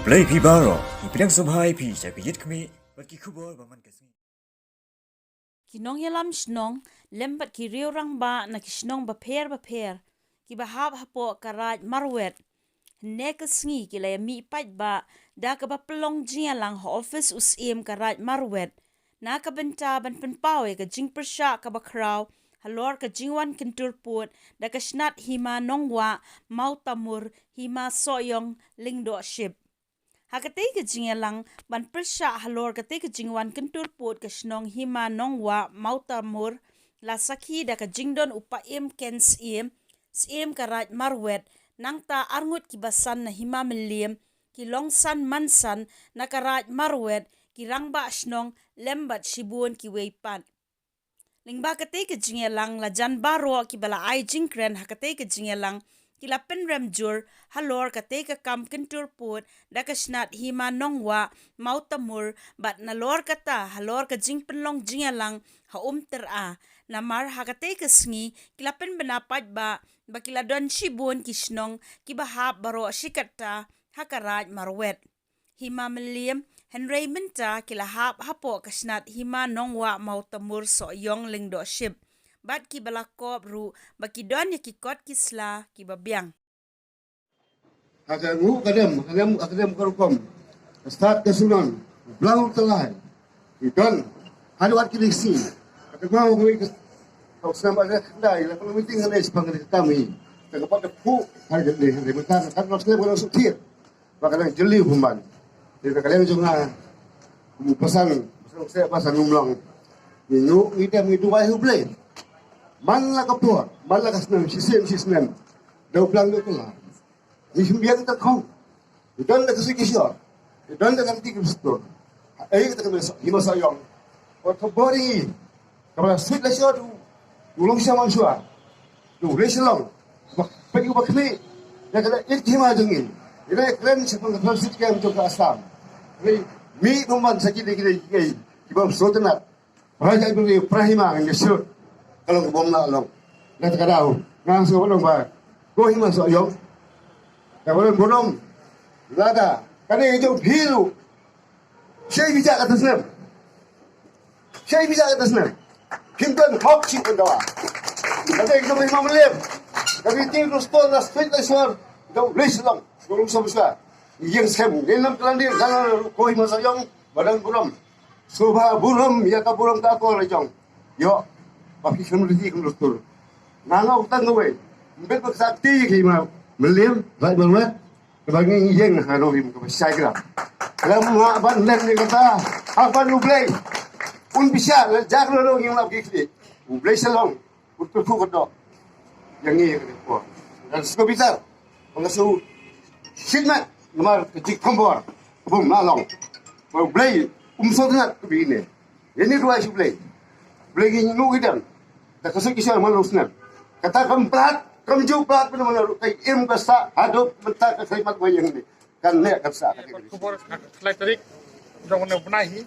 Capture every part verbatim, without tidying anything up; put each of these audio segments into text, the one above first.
Khublei phi baroh, ngi pdiang sngewbha ïa phi sha ka Ïit Khmih bad ki khubor ba man ka sngi. Ki nongïalam shnong lem bad ki riew rangbah na ki shnong bapher bapher kiba hap hapoh ka Raid Marwet, hynne ka sngi ki la ïamih paidbah da kaba pynlong jingïalang ha ophis u Syiem ka Raid Marwet, na ka bynta ban pynpaw ïa ka jingpyrshah kaba khraw halor ka jingwan kyntur pud da ka shnat hima Nongwah Mawtamur, hima Sohiong Lyngdohship. Ha katei ka jingïalang ban pyrshah halor katei ka jingwan kyntur pud ka shnong hima Nongwah Mawtamur, la sakhi da ka jingdon u Paiem Ken Syiem, Syiem ka Raid Marwet, nangta arngut kiba san na hima Mylliem, ki long san man san na ka Raid Marwet, ki rangbah shnong lem bad shibun kiwei pat. Lyngba katei ka jingïalang, la jan baroh kiba la ai jingkren ha katei ka jingïalang ki la pynrem jur halor katei ka kam kyntur pud da ka shnat hima Nongwah Mawtamur, bad nalor kata halor ka jingpynlong jingïalang ha Umtyra. Namar ha katei ka sngi ki la pynbna paidbah ba ki la don shibun ki shnong kiba hap baroh shi katta ha ka Raid Marwet, hima Mylliem, hynrei mynta ki la hap hapoh ka shnat hima Nongwah Mawtamur Sohiong Lyngdohship, bad kiba la kop ruh ba ki don ïa ki kot ki sla kiba biang. Ha ka nguh ka dem, ha ka dem, ha ka dem ka rukom, ka stad ka sunon, blang ka lai, ki don ha dwat ki diksi. Ka tengwa ka wei ka, ka usnam ada khyndai la pynlong meeting ha lei sepang ka dei ka tam hi. Ka ka pat ka phuh ha ka dei ha dei mynta ka kan los lem ka los sukthir. Ba ka dang jylliew pynban. Dei ka liang jong nga, u pasan, pasan se pasan umlong. Ngi nguh ngi dem ngi duwai ha U Blei. Man la ka por, man la ka snem, shisien shisnem, da u blang da u kylla. Ngi shim biang tang khong. Ngi don da ka suit ka shor, ngi don da ka kti ka pistol. Ei kata ka mesa, hima Sohiong. Wat ka bor ngi. Kaba la suit la shor du, du long sha man shwa. Du lei shalong. Ba peit u ba khmih. Ïa ka la it ki hima jong ngi. Ïa ka la kren sha pang ka thon suit kem jong ka Assam. Ngi mih pynban sa ki dei ki dei ki dei kiba sngewtynnat. Para jait bynriew, para hima ngan ïa sut. Ka long ka bym lah long. Na kata ka daw nga sngewbha long ba ko hima Sohiong, ka ba long burom. Lada ka dei ka jong phi ruh, shei phi jah kata snem. Shei phi jah kata snem. Phin don hok shi pyndawa. Ka dei ka jong hima Mylliem, ka dei ti ruh ston la switch la shor. Dau lei shalong. Burom sha bsa. Ïeng skhem ngin lam klan dir, ka la ko hima Sohiong. Ba dang burom. Sngewbha burom ïa ka burom ka akor la jong. Ïoh. Ba phi khlem riti khlem rtur. Nga nga u tang kawei. Mbit ba ka sakti ïa ki ma Mylliem, Raid Marwet. Kaba ngi ïeng ha Ri Lum kaba shai gra. Khlem ha ban len ïa kata ha ban U Blei. Un bishar la jak la rong ïa la ki khlieh. U Blei shalong. Ut pyrkhu ka doh ïa ngi ka dei por. Ngan sngewbitar ba nga shu shit mat namar ka jingthombor ka bym lah long. Ba U Blei um sngewtynnat ka bine. Ïa ngi duwai sha U Blei. U Blei ngi ngin ïoh ki dem da ka suk ki shar man long snem. Kata kam plat kam ju plat pynban ruh ka im ka sah haduh mynta ka khlieh mat ba ïa ngi. Kan leh kan sah ka dei. Khubor ka khlai tarik jong une u bnai hi.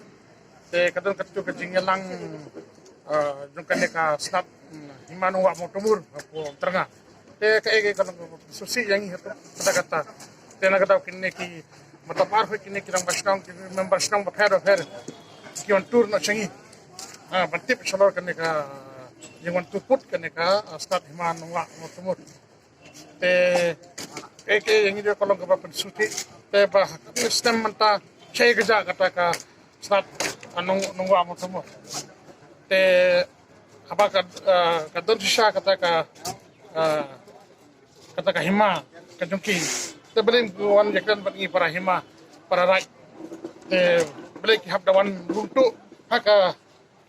Te ka don katto ka jingïalang, eh, jong kane ka shnat, mm, Hima Nongwah Mawtamur hapoh Umtyrnga. Te kaei kaei ka long ka sngewsih ïa ngi hato kata kata. Te na ka daw kine ki, matlab, arphew kine ki rangbah shnong, ki member shnong bapher bapher ki wan tur noh sha ngi. Ah, ban tip shalor kane ka jingwan tur pud kane ka, ah, shnat Hima Nongwah Mawtamur. Te kaei kaei ïa ngi dei ka long kaba pynsngewsih. Te ba ha ka snem mynta shai kajah kata ka shnat, ah, Nong, Nongwah Mawtamur. Te haba ka, ah, ka don shisha kata ka, ah, kata ka hima ka jong ki. Te balei ym wan ïakren bad ngi para hima, para raid. Te balei ki hap da wan rung tuh ha ka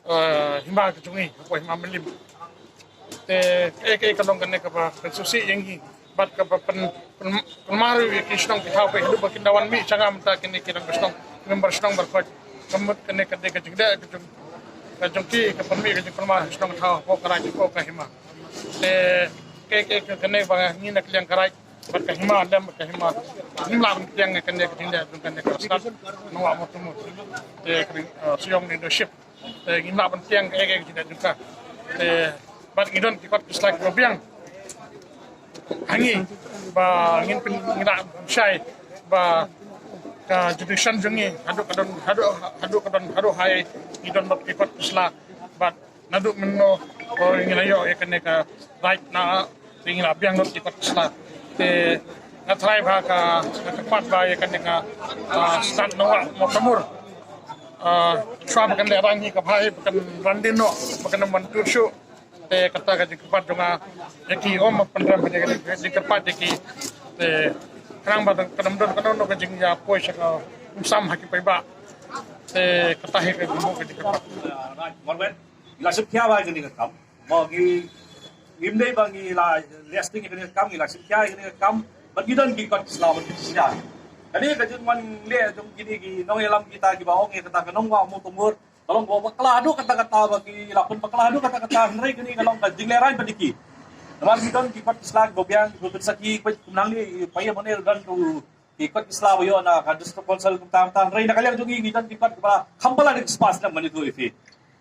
eh, hima ka jong ngi, hapoh Hima Mylliem. Te kaei kaei ka long kane kaba pynsngewsih ïa ngi bad kaba pyn, pyn, pynmar ïa ki shnong ki thaw ba haduh ba kin da wan mih sha nga mynta kine ki rangbah shnong, ki member shnong baroh. Ka mut kane ka dei ka jingdih ka jong, ka jong ki, ka pynmih ka jingpynmar shnong thaw hapoh ka raid hapoh ka hima. Te kaei kaei ka, kane ba ngi na ka liang ka raid bad ka hima lem bad ka hima ngim lah ban pdiang ïa kane ka jingdih jong kane ka shnat Nongwah Mawtamur. Te ka, eh, Sohiong Lyngdohship. Te ngim lah ban pdiang kaei kaei ka jingdih jong ka. Te bad ngi don ki kot ki sla kiba biang ha ngi ba ngin pyn, ngin lah ban shai ba Ka generation jong ngi haduh ka don, haduh haduh ka don, haduh hai ngi don bad ki kot ki sla. Bad naduh mynno ko ngi la ïoh ïa kane ka right na te ngi la biang lut ki kot ki sla. Te nga trai ba ka ka pat ba ïa kane ka, ah, stad Nongwah Mawtamur. Ah, shuwa ba kan leh rang hi ka bhai ba kan ran din noh ba kan man tu shu. Te kata ka jingkyrpad jong nga ïa ki, ym pynrem ka jingkyrpad ïa ki. Te khnang ba kan ym don kano kano ka jingïa poi sha ka umsam ha ki paidbah. Te kata hi ka jingkyrpad. Right, Morwen. Ngi la shim khia ba ngi ka kam. Mo ngi ngim dei ba ngi la liasting ïa kane ka kam, ngi la shim khia ïa kane ka kam. Ba ngi don ki kot ki sla ba ki sla. Kane ka jingwan leh jong kine ki nongïalam kita kiba ong ïa kata ka Nongwah Mawtamur. Ka long ba bakla haduh katta katta ba ki la pynbakla haduh katta katta, hynrei kane ka long ka jinglehrain pat ïa ki. Namar ki don ki kot ki sla kiba biang kiba pynsakhi, kiba kumnang ne, ba ïa mane don ruh ki kot ki sla ba ïoh na ka district council kumta kumta, hynrei na ka liang jong ngi ngi don ki kot kiba kham palat da ki spah snem, ngan ïathuh ïa phi.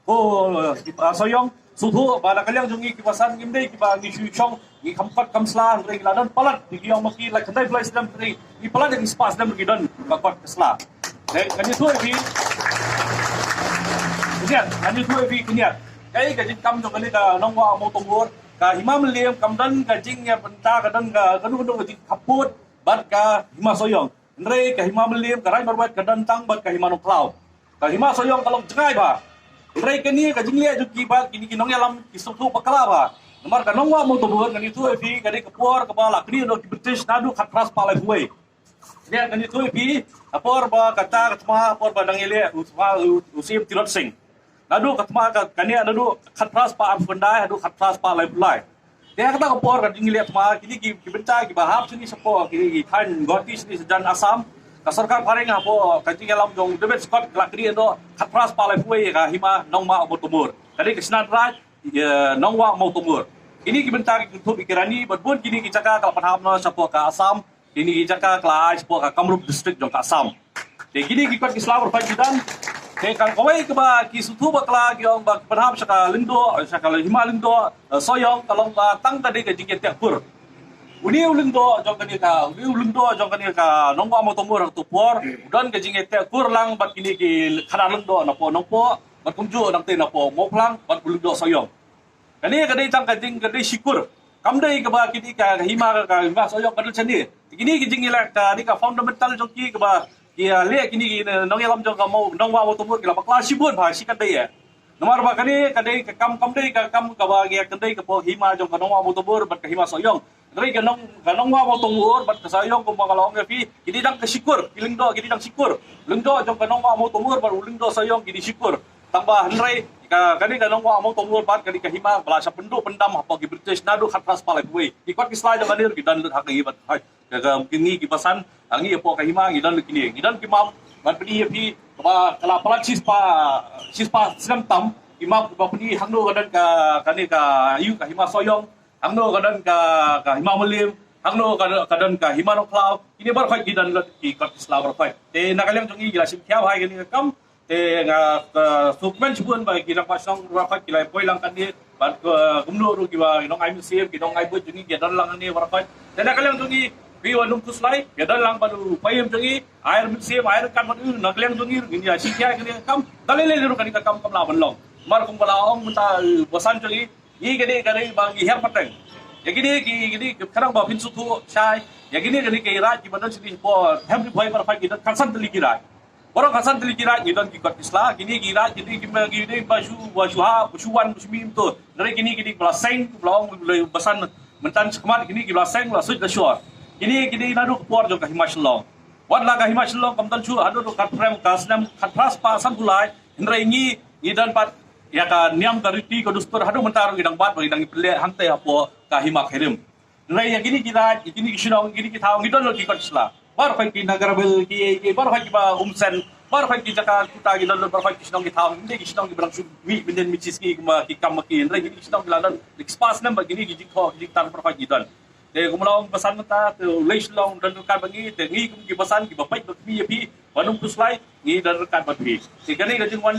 Ko, eh, ki, ah, Sohiong, sngewthuh ba na ka liang jong ngi kiba san ngim dei kiba ngi shu shong, ngi kham kot kham sla, hynrei ngi la don palat, ngi ong ma ki la khyndai phew lai snem, hynrei ngi palat da ki spah snem ngi don ka kot ka sla. Te ngan ïathuh ïa phi. Ngan, ngan ïathuh ïa phi khyndiat. Kaei ka jingkam jong kane ka Nongwah Mawtamur, ka Hima Mylliem kam don ka jingïabynta, ka don ka, ka don ka jingkhappud bad ka Hima Sohiong. Hynrei ka Hima Mylliem, ka Raid Marwet ka don tang bad ka Hima Nongkhlaw. Ka Hima Sohiong ka long jngai bha. Hynrei kane ka jingleh jong ki bad kine ki nongïalam ki sngewthuh bakla bha. Namar ka Nongwah Mawtamur, ngan ïathuh ïa phi, ka dei ka por kaba la knieh noh ki British naduh khatphra spah laiphew wei. Ngan ïathuh ïa phi, ka por ba kata ka thma, ka por ba dang ïaleh u thma, u, u Syiem Tirot Sing. Naduh ka thma ka, kane naduh khatphra spah arphew khyndai haduh khatphra spah laiphew lai. Te kata ka por ka jingleh thma, kine ki, ki bynta kiba hap shane shapoh, kine ki thaiñ Guwahati shane shajan Assam. Ka sorkar phareng hapoh ka jingïalam jong David Scott ka la knieh noh khatphra spah laiphew wei ïa ka Hima Nongwah Mawtamur. Ka dei ka shnat raid, ïa, Nongwah Mawtamur. Kine ki bynta ki kynthup ïa ki rani bad bun kine ki jaka ka la pynhap noh shapoh ka Assam. Kine ki jaka ka la ai shapoh ka Kamrup District jong ka Assam. Te kine ki kot ki sla baroh khoit ki don. Te ka kawei kaba ki sngewthuh bakla ki ong ba ki pynhap sha ka Lyngdoh, sha ka Hima Lyngdoh, eh, Sohiong, ka long ba tang ka dei ka jingïateh kur. Une u Lyngdoh jong kane ka, une u Lyngdoh jong kane ka Nongwah Mawtamur ha kato ka por u don ka jingïateh kur lang bad kine ki khadar Lyngdoh napoh Nongpoh bad kumjuh nangta napoh Mawphlang bad u Lyngdoh Sohiong. Kane ka dei tang ka jing, ka dei shikur. Kam dei kaba kine ka hima, ka hima Sohiong ka don shane. Kine ki jingïaleh, ka dei ka fundamental jong ki kaba ki, ah, leh kine ki, eh, nongïalam jong ka Maw, Nongwah Mawtamur ki la bakla shibun bha shi katdei eh. Namar ba kane ka dei ka kam, kam dei ka kam kaba ki ïa kyndei ka pdeng hima jong ka Nongwah Mawtamur bad ka Hima Sohiong. Hynrei ka Nong, ka Nongwah Mawtamur bad ka Sohiong kumba nga la ong ïa phi, ki dei tang ka shikur, ki Lyngdoh ki dei tang shikur. Lyngdoh jong ka Nongwah Mawtamur bad u Lyngdoh Sohiong ki dei shikur. Tang ba hynrei ka, kane ka Nongwah Mawtamur bad kane ka hima ba la shah pynduh pyndam hapoh ki British naduh khatphra spah laiphew wei. Ki kot ki sla jong kane ruh ki don lut ha ka hi bad ha ka, ka, ngi kiba san, ha ngi hapoh ka hima ngi don lut kine. Ngi don ki map ban pyni ïa phi kaba ka la palat shispah, shispah snem tam. Ki map kiba pyni hangno ka don ka, kane ka, ïa ka Hima Sohiong, hangno ka don ka, ka Hima Mylliem, hangno ka, ka don ka Hima Nongkhlaw. Kine baroh khoit ki don lut ki kot ki sla baroh khoit. Te na ka liang jong ngi ki la shim khia bha ïa kane ka kam. Te nga, ka, sngewkmen shibun ba ki rangbah shnong baroh khoit ki la poi lang kane bad ka, kumno ruh kiba ki nongai mynsiem, ki nongai buit jong ngi ki don lang kane baroh khoit. Te na ka liang jong ngi, phi Wan Nym Khuslai, ki don lang bad u paiem jong ngi, ai mynsiem, ai ryngkat bad u, na ka liang jong ngi ruh ngin ïa shim khia ïa kane ka kam. Da lei lei ruh kane ka kam kam lah ban long. Namar kumba la ong mynta, eh, basan jong ngi, ngi ka dei, ka dei ba ngi hiar pateng. Ïa kine ki, kine ki khnang ba phin sngewthuh shai. Ïa kine, kine ki raid kiba don shane hapoh Hempriew Bhoi baroh khoit ki don khatsan tylli ki raid. Baroh khatsan tylli ki raid ngi don ki kot ki sla, kine ki raid kine ki ma, ki dei ba shu, ba shu hap, ba shu wan, ba shu mih to. Hynrei kine, kine ba la seng, ba la ong, ba la basan mynta shakhmat, kine ki ba la seng, la suit la shor. Kine, kine naduh ka por jong ka Hima Shillong. Wat la ka Hima Shillong kam don shuh haduh ka prem ka snem khatphra spah sanphew lai, hynrei ngi, ngi don pat ïa ka niam ka riti ka dustur haduh mynta ruh ngi dang bat, ngi dang pynleh hangta hapoh ka Hima Khyrim. Hynrei ïa kine ki raid, ïa kine ki shnong, ïa kine ki thaw, ngi don lut ki kot ki sla. Baroh khoit ki Nagarbil, ki, ki, baroh khoit kiba Umsen, baroh khoit ki jaka kuta ki don lut, baroh khoit ki shnong ki thaw, ngi dei ki shnong kiba dang shu mih mynnin mih shisngi kumba ki kam ma ki, hynrei kine ki shnong ki la don, ki spah snem bad kine ki jingthoh, ki jingtan baroh khoit ki don. Te kumba la ong basan mynta, te u Lei Shillong don ryngkat bad ngi, te ngi kum ki basan, kiba peit bad kmie ïa phi, Wan Nym Khuslai, ngi don ryngkat bad phi. Te kane ka jingwan